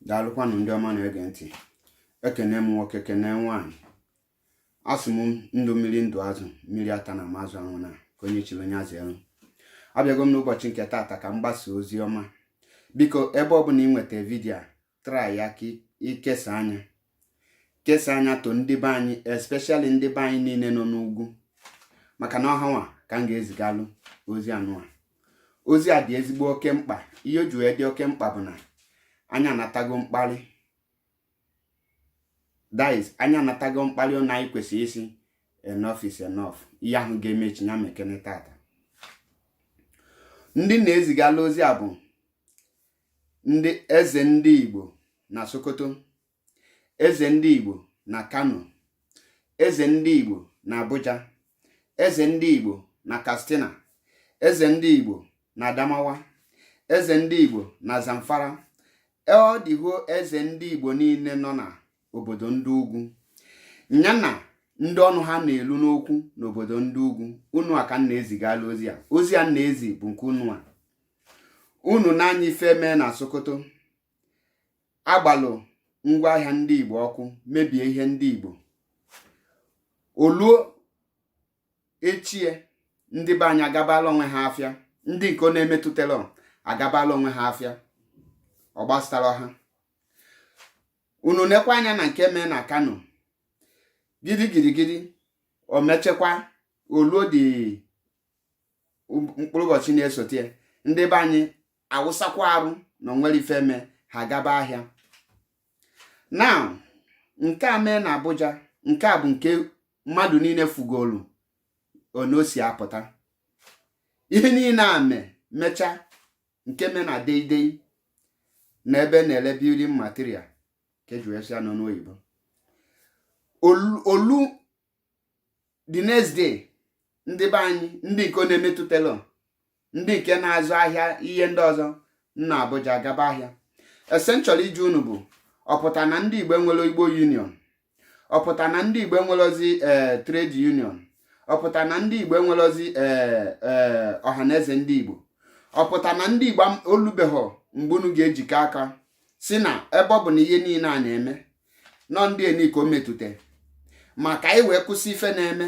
Daalụkwanụ, ndị ọma na-ege ntị. Ekene m nwoke, kene nwaanyị. Asị m, ndụ mmiri, ndụ azụ, mmiri ata na mazụ anwụ na ka onye chiri onye azụ elu. Abịago m n'ụbọchị nke taata ka m gbasa ozi ọma. Biko, ebe ọbụla ị nweta video a, try ya ka ikesa anya, kesa anya to ndị be anyị, especially ndị be anyị niile nọ n'ugwu, maka na ọhanwa ka m ga-ezigalụ ozi anụa. Ozi a dị ezigbo oke mkpa. Ihe o ji wee dị oke mkpa bụ na anyị anatago mkparị, that is, anyị anatago mkparị na anyị kwesịrị isi enough is enough. Ihe ahụ ga-emechi ya mekene tata. Ndị na-ezigala ozi a bụ ndị eze ndị Igbo na Sokoto, eze ndị Igbo na Kano, eze ndị Igbo na Abuja, eze ndị Igbo na Katsina, eze ndị Igbo na Adamawa, eze ndị Igbo na Zamfara. Ọ dịgo eze ndị Igbo niile nọ na obodo ndị ugwu, ya na ndị ọnụ ha na-elu n'okwu n'obodo ndị ugwu. Unu a ka m na-ezigala ozi a. Ozi a na-ezi bụ nke unu a. Unu n'anya ife mee na Sokoto, agbalụ ngwaahịa ndị Igbo ọkụ, mebie ihe ndị Igbo. Oluo echie, ndị be anyị agabala onwe ha afịa, ndị nke ọ na-emetụtara agabala onwe ha afịa, ọ gbasara ha. Unu nekwa anya na nke mee na Kano, gidi gidi gidi, o mechekwa oluo dị mkpụrụ ụbọchị na-esote ya, ndị be anyị awụsakwa arụ na onwere ife mee, ha gaba ahịa. Now, nke a mee na Abuja, nke a bụ nke mmadụ niile fugolu onosi apụta. Ihe niile a mee mechaa, nke mee na Deidei na ebe na-ele building material ka eji wee sị ya n'ọnụ oyibo. Olu the next day, ndị be anyị, ndị nke na-emetụtala, ndị nke na-azụ ahịa ihe ndị ọzọ nna Abuja gaba ahịa. Essentially, iji unu bụ ọpụta na ndị Igbo nwere Igbo Union, ọpụta na ndị Igbo nwerozi ee trade union, ọpụta na ndị Igbo nwerozi ee ee Ọhaneze ndị Igbo, ọpụta na ndị Igbo olubeghọ mgbe unu ga-ejikọ aka si na ebe ọ bụ na ihe niile a na-eme nọ ndị eni ka o metụta, maka anyị wee kwụsị ife na-eme,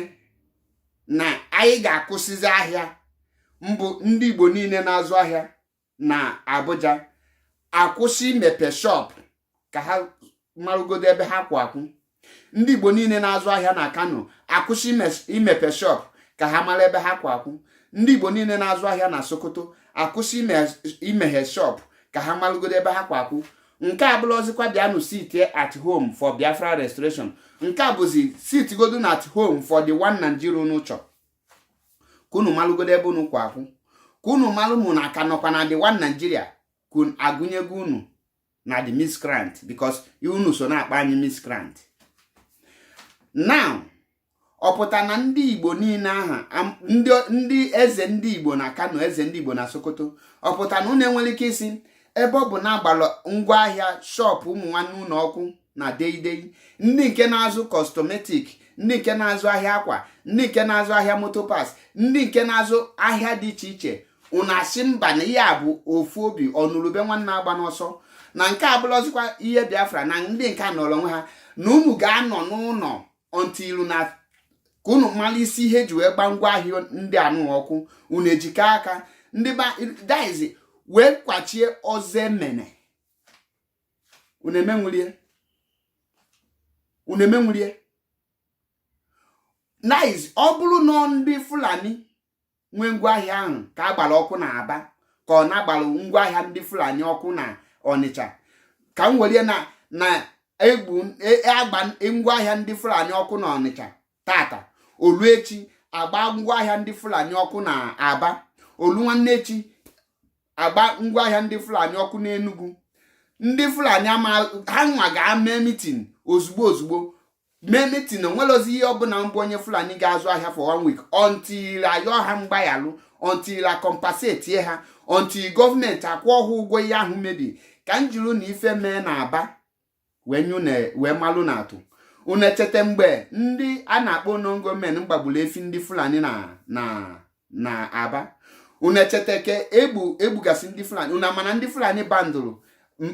na anyị ga-akwụsịzi ahịa mbụ. Ndị Igbo niile na-azụ ahịa na Abuja akwụsị imepe shop ka ha marụgodo ebe ha kwụ akwụ. Ndị Igbo niile na-azụ ahịa na Kano akwụsị imepe shop ka ha mara ebe ha kwụ akwụ. Ndị Igbo niile na-azụ ahịa na Sokoto akwụsị imeghe shop ka ha marụgodo ebe ha kwụ akwụ. Nke a bụla ọzịkwa, bịanụ sit at home for Biafra restoration. Nke a bụzi sit godu at home for the one Nigeria unu chọ, ka unu malụgodo ebe unu kwụ akwụ, ka unu malụ mụ na aka nọkwa na the one Nigeria, ka agụnyego unu na the miscreant, because unu so na-akpa anyị miscreant now. Ọ pụta na ndị Igbo niile aha, ndị eze ndị Igbo na Kano, eze ndị Igbo na Sokoto, ọ pụta na unu enwere ike isi ebe ọ bụ na agbara ngwaahịa shop ụmụ nwanne unu ọkụ na Deidei, ndị nke na-azụ cosmetic, ndị nke na-azụ ahịa akwa, ndị nke na-azụ ahịa motor parts, ndị nke na-azụ ahịa dị iche iche, unu asị mba, na ihe a bụ ofu obi, ọnụrube nwanne agba n'ọsọ, na nke a bụrụzikwa ihe Biafra, na ndị nke a nọrọ onwe ha, na unu ga-anọ n'ụlọ until na ka unu mara isi ihe eji wee gba ngwaahịa ndị anụ ọkụ, unu ejikọ aka ndị daizi wee kwachie ọzọ emene. Unu emenwurie, unu emenwurie nice. Ọ bụrụ na ndị Fulani nwee ngwaahịa ahụ ka a gbara ọkụ na Aba, ka ọ na-agbara ngwaahịa ndị Fulani ọkụ na Ọnịcha, ka m were na egbu agba ngwaahịa ndị Fulani ọkụ na Ọnịcha tata, olu echi agba ngwaahịa ndị Fulani ọkụ na Aba, olu nwanne echi agba ngwaahịa ndị Fulani ọkụ n'Enugu, ndị Fulani ama ha nwa ga-mee meeting ozugbo ozugbo, mee meeting. Onwerozi ihe ọbụla mbụ onye Fulani ga-azụ ahịa for one week until ayọ ha mgbaghalụ, until a compensate ha, until gọọmenti akwụọ ha ụgwọ ihe ahụ mebi. Ka m jiri na ife mee na Aba wee nyu na wee malụ na atụ. Unu echeta mgbe ndị a na-akpọ nongomen gbagburu efi ndị Fulani na Aba? Unu echeta ke egbu egbugasị ndị Fulani? Unu amana ndị Fulani bandụrụ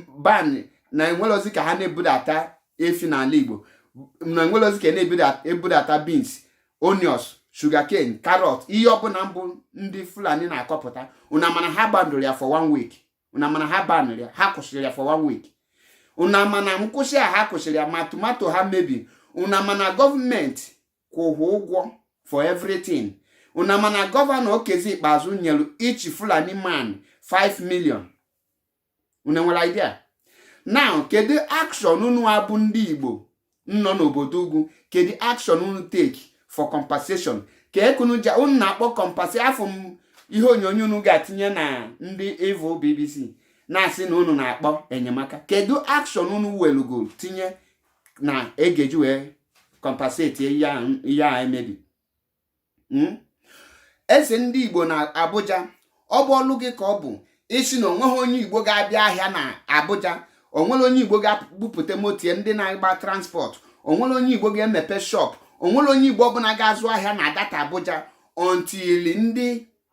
ban Na enwerozi ka ha na-ebudata efi n'ala Igbo, na enwerozi ka na-ebudata beans, onions, sugarcane, carrot, ihe ọbụla mbụ ndị Fulani na-akọpụta. Una mana ha bandụrụ ya for one week. Una mana ha banụrụ ya, ha kwụsịrị ya for one week. Una mana nkwụsị a ha kwụsịrị ya, ma tomato ha mebi. Una mana gọọmenti kwụrụ ụgwọ for everything. Una mana Governor Okezie Ikpeazụ nyere each Fulani man 5 million. Unu nwere idea? Now, kedu action unu abụ ndị Igbo nọ n'obodo ugwu? Kedu action unu take for compensation? Ka ekunu ja unu na-akpọ compensation. Afọ m ihe onyonyo unu ga-atinye na ndị evil BBC na-asị na unu na-akpọ enyemaka. Kedu action unu welugo tinye na egeji wee compensate ihe a emebi? Eze ndị Igbo na Abuja, ọ bụ ọlụ gị ka ọ bụ isi na onweghị onye Igbo ga-abịa ahịa na Abuja, onwere onye Igbo ga-bupụta motie ndị na-agba transport, onwere onye Igbo ga-emepe shop, onwere onye Igbo ọbụla ga-azụ ahịa na data Abuja until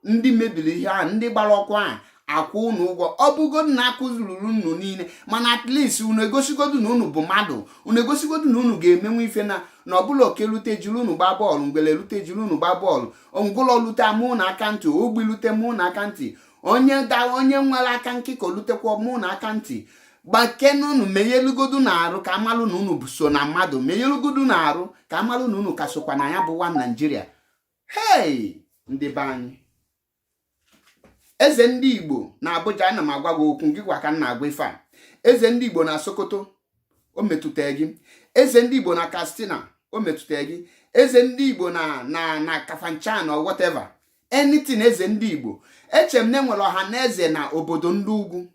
ndị mebiri ihe ahụ, ndị gbara ọkụ ahụ, akwụ unu ụgwọ. Ọ bụgodu na akụzururu unu niile, mana at least unu egosigodu na unu bụ mmadụ, unu egosigodu na unu ga-emenwu ife na ọbụla oke lute jiri unu gbaa bọọlụ, ngwele lute jiri unu gbaa bọọlụ, ngwụlọ lute mụ na aka ntị, ogbi lute mụ na aka ntị, onye da onye nwere aka nkịkọ lutekwa mụ na aka ntị. Gbakenunu, menyelugodu na arụ ka amalụ na unu so na mmadụ, menyelugodu na arụ ka amalụ na unu ka sokwa na ya bụ nwa Naijiria. Hei, ndị be anyị, eze ndị Igbo na Abuja, ana m agwa gị okwu gị gwa ka m na-agwa ife a. Eze ndị Igbo na Sokoto, o metụta gị. Eze ndị Igbo na Katsina, o metụta gị. Eze ndị Igbo na Kafanchan or whatever, anything, eze ndị Igbo, eche m na enwere ọha na eze na obodo ndị ugwu.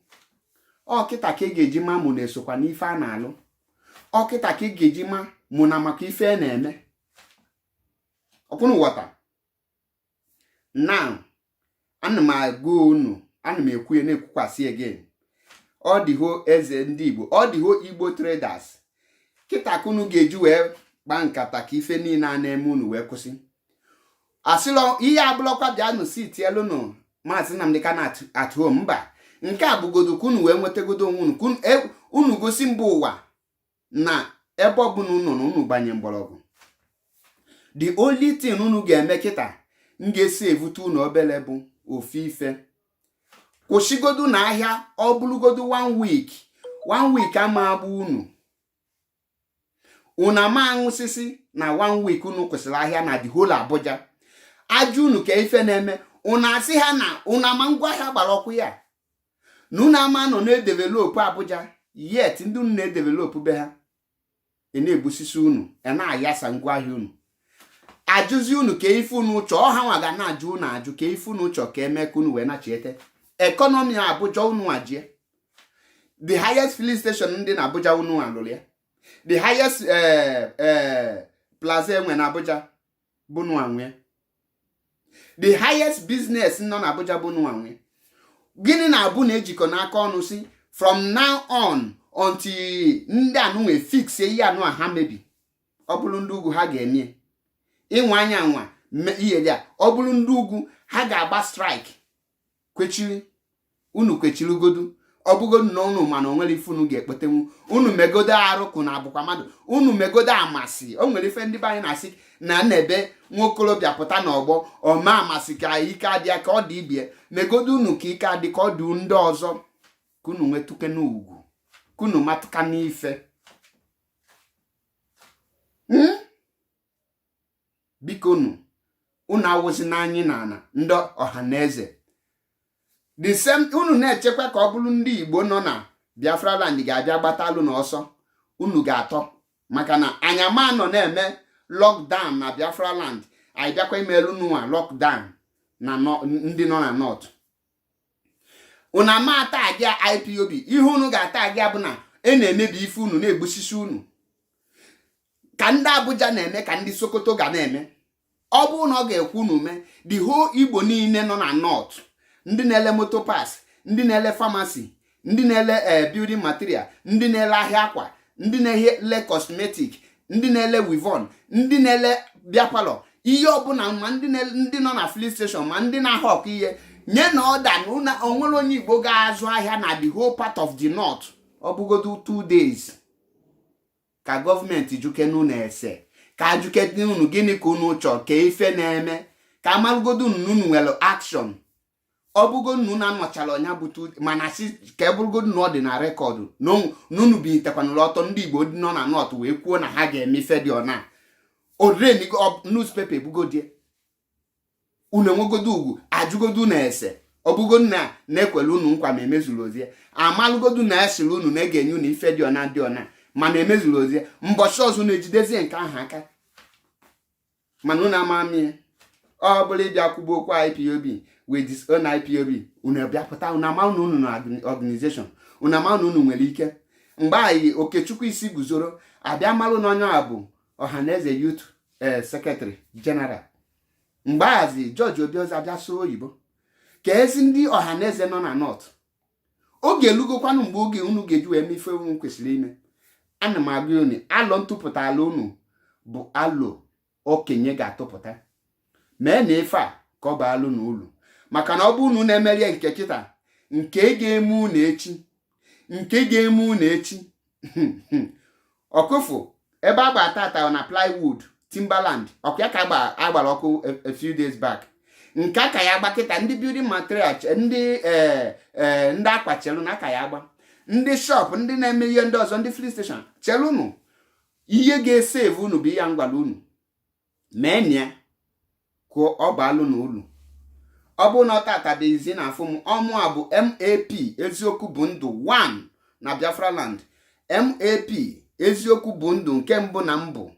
Ọ kịta ka ị ga-eji ma mụ na-esokwa n'ife a na-alụ. Ọ kịta ka ị ga-eji ma mụ na maka ife a na-eme ọkwụnụ ghọta. Now, ana m agwa unu, ana m ekwu ya, na-ekwukwasị again, ọ dịho eze ndị Igbo, ọ dịho Igbo traders, kịta ka unu ga-eji wee kpaa nkata ka ife niile a na-eme unu wee kwụsị. Asịlọ ihe abụlọkwa bịanụ si tielụnụ Maazị Nnamdi Kanu at home. Mba, nke a bụgodo ka unu wee nwetagodo onwe unu, ka unu gosi mba ụwa na ebe ọbụla unu na unu gbanye mgbọrọgwụ. The only thing unu ga-eme kịta m ga-esi evute unu obele bụ ofu ife: kwụsịgodu na ahịa, ọ bụrụgodu one week. One week ama agba unu, unu ama aṅụsịsị na one week unu kwụsịrị ahịa na the whole Abuja. Ajụ unu ka ife na-eme, unu asị ha na unu ama ngwaahịa gbara ọkụ ya, na unu ama nọ na-edevelop Abuja, yet ndị unu na-edevelop be ha ị na-egbusisi unu, ị na-ayasa ngwaahịa unu. Ajụzi unu ka ife unu chọọ, ha nwa ga na-ajụ unu ajụ ka ife unu chọọ ka eme ka unu wee nachiete economy Abuja. Unu ajie the highest filling station ndị na Abuja, unu alụrụ ya. The highest plaza enwe na Abuja bụ nwa nwe. The highest business nọ na Abuja bụ nwa nwe. Gịnị na-abụ na ejikọ n'aka ọnụ si from now on until ndị anụ nwee fix ihe anụ a ha mebi? Ọ bụrụ ndị ugwu, ha ga-eme ịnwa anya nwa ihe ya. Ọ bụrụ ndị ugwu, ha ga-agba strike. Kwechiri unu, kwechirigodu. Ọ bụgodu na unu mana o nwere ife unu ga-ekpetenwu, unu megodo arụ kụ na abụkwa mmadụ, unu megodo amasị. O nwere ife ndị be anyị na-asị na na-ebe nwokorobịa pụta n'ọgbọ ọma amasị ka ike adịa ka ọ dị ibie. Megodo unu ka ike adị ka ọ dị ndị ọzọ, ka unu nwetụkene ugwu, ka unu matụka n'ife. Biko unu, unu awụzi n'anyị na ana ndị ọha na eze the same. Unu na-echekwa ka ọ bụrụ ndị Igbo nọ na Biafra land ga-abịa gbatalụ n'ọsọ, unu ga-atọ, maka na anyama nọ na-eme lockdown na Biafra land. Anyị bịakwa imelu nwa lockdown na ndị nọ na north. Unu ama ata agị IPOB. Ihe unu ga-ata agị bụ na e na-emebi ife unu, na-egbusisi unu, ka ndị Abuja na-eme, ka ndị Sokoto ga na-eme. Ọ bụrụ na ọ ga-ekwu unu mee, the whole Igbo niile nọ na north, ndị na-ele motor parts, ndị na-ele pharmacy, ndị na-ele building material, ndị na-ele ahịa akwa, ndị na-ele cosmetic, ndị na-ele weave-on, ndị na-ele beer parlour, ihe ọbụla, ma ndị nọ na filling station, ma ndị na-ahụ ọkụ ihe nye na ọda na onwere onye Igbo ga-azụ ahịa na the whole part of the north. Ọ bụgodu 2 days ka gọọmenti jukenu na-ese, ka ajukene unu gịnị ka unu chọrọ, ka ife na-eme, ka amalụgodu unu na unu nwere action. Ọ bụgo unu na-anọchala ọnya bụ two, mana si ka e bụrụgodu na ọ dị na record na unu bilitekwanụrụ ọtọ, ndị Igbo dị nọ na North wee kwuo na ha ga-eme ife dị ọna orenigo newspaper ebugodie unu, enwegodo ugwu ajụgodu na ese. Ọbụgo na na-ekwele unu nkwa ma emezuru ozie, amalụgodu na esiri unu na ga-enye unu ife dị ọna dị ọna, mana emezuru ozie. Mbọchị ọzọ unu ejidezie nke ahụ aka, mana unu ama mie. Ọ bụrụ ịbịa kwugbo okwu IPOB, we disown IPOB, unu bịapụta, unu ama na unu na organization, unu ama na unu nwere ike. Mgbe anyị Okechukwu isi guzoro abịa malụ na onye a bụ Ọhaneze Youth Secretary General, mgbe ahazi George Obiozor abịa sụọ oyibo ka ezi ndị Ọhaneze nọ na North. Oge elugokwanụ mgbe oge unu ga-eji wee mee ife unu kwesịrị ime. Ana m agwa unu, alọ ntụpụta ala unu bụ alọ okenye ga-atụpụta mee na ife a ka ọ baalụ na ulu, maka na ọ bụ unu na-emerie nke kịta, nke ga-eme unu echi, nke ga-eme unu echi. Ọkụfụ ebe agba tata na plywood timberland ọkụ ya ka agbara ọkụ a few days back, nke aka ya agba kịta. Ndị building material, ndị ee ndị akwa chelu na aka ya agba, ndị shop, ndị na-eme ihe ndị ọzọ, ndị filling station chelụnụ. Ihe ga-esave unu bụ ihe ngwala unu mee ya ka ọ baalụ na ulu. Ọ bụrụ na ọ tata bụ izi na afụ m ọmụ a bụ MAP, eziokwu bụ ndụ 1 na Biafra land. MAP, eziokwu bụ ndụ nke mbụ na mbụ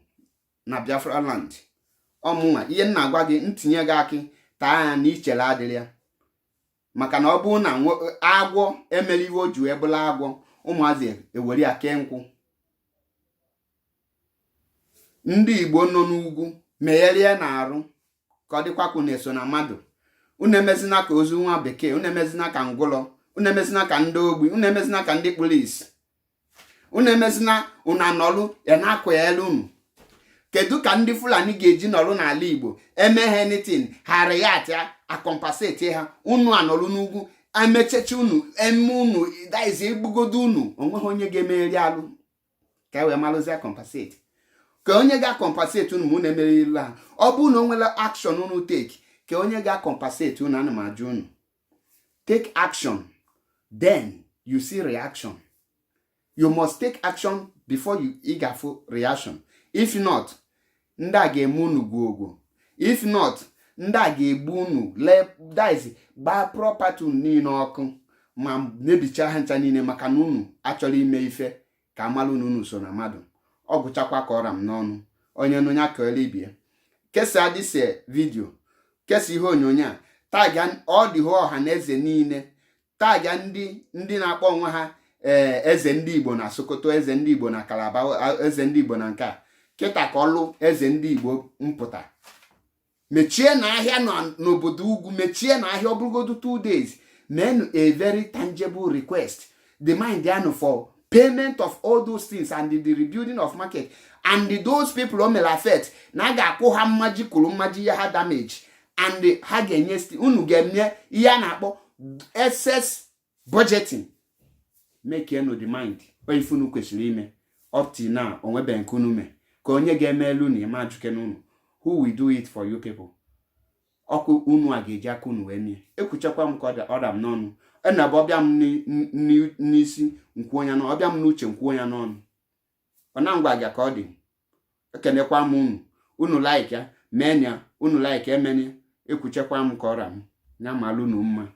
na Biafra land. Ọmụnwa ihe m na-agwa gị, ntinye gị akị taa ya na ichere adịrị ya, maka na ọ bụrụ na agwọ emere iwe o ji wee bụla agwọ, ụmụazị ewere ya kee nkwụ. Ndị Igbo nọ n'ugwu megherie na arụ ka ọ dịkwa ka unu eso na mmadụ. Unu emezina ka ozu nwa bekee, unu emezina ka ngwụlọ, unu emezina ka ndị ogbi, unu emezina ka ndị polisi, unu emezina. Unu anọlụ ya na-akwanyere unu. Kedu ka ndị Fulani ga-eji nọrụ n'ala Igbo eme ha anything, ha react ya, acompensate ha? Unu anọrụ n'ugwu, emechecha unu, eme unu daizi, egbugodo unu, onweghị onye ga-emegheri alụ ka e wee malụzie compensate, ka onye ga-acompensate unu ma unu emerila ha. Ọ bụrụ na o nwere action unu take, ka onye ga-acompensate unu. Ana m ajụ unu, take action, then you see reaction. You must take action before you ị ga-afụ reaction. If not, ndị a ga-eme unu gwogwo. If not, ndị a ga-egbu unu, lee dice, gbaa property unu niile ọkụ ma mebichaa ha ncha niile, maka na unu achọrọ ime ife ka amalụ na unu so na mmadụ. Ọ gụchakwa ka ọra m n'ọnụ. Onye nụ ya ka ibie kesaa this video, kesa ihe onyonyo a, tag ọ dị ọha na eze niile, tag ndị na-akpọ onwe ha ee eze ndị Igbo na Sokoto, eze ndị Igbo na Calabar, eze ndị Igbo na nke a kịta, ka ọlụ eze ndị Igbo mpụta. Mechie na ahịa n'obodo ugwu, mechie na ahịa, ọ bụrụgodu 2 days. Meenụ a very tangible request, demand yanụ for payment of all those things and the rebuilding of market and those people o mere affect, na a ga-akwụ ha mmaji kwuru mmaji ihe ha damage, and ha ga-enye unu ga-eme ihe a na-akpọ excess budgeting. Make no demand ife unu kwesịrị ime. Up till now, onwebe nke unu mee ka onye ga-eme elu na eme ajụke n'unu. Who will do it for you people? Ọkụ unu a ga-eji aka unu wee mie. Ekwuchakwa m ka ọ da m n'ọnụ ena bụ ọbịa m n'isi nkwuo ya n'ọnụ, ọbịa m n'uche nkwuo ya n'ọnụ. Ọ na ngwa gị ka ọ dị. Ekenekwa m unu. Unu like ya, mee ya. Unu like emene. Ekwuchakwa m ka ọra m ya malụ unu mma.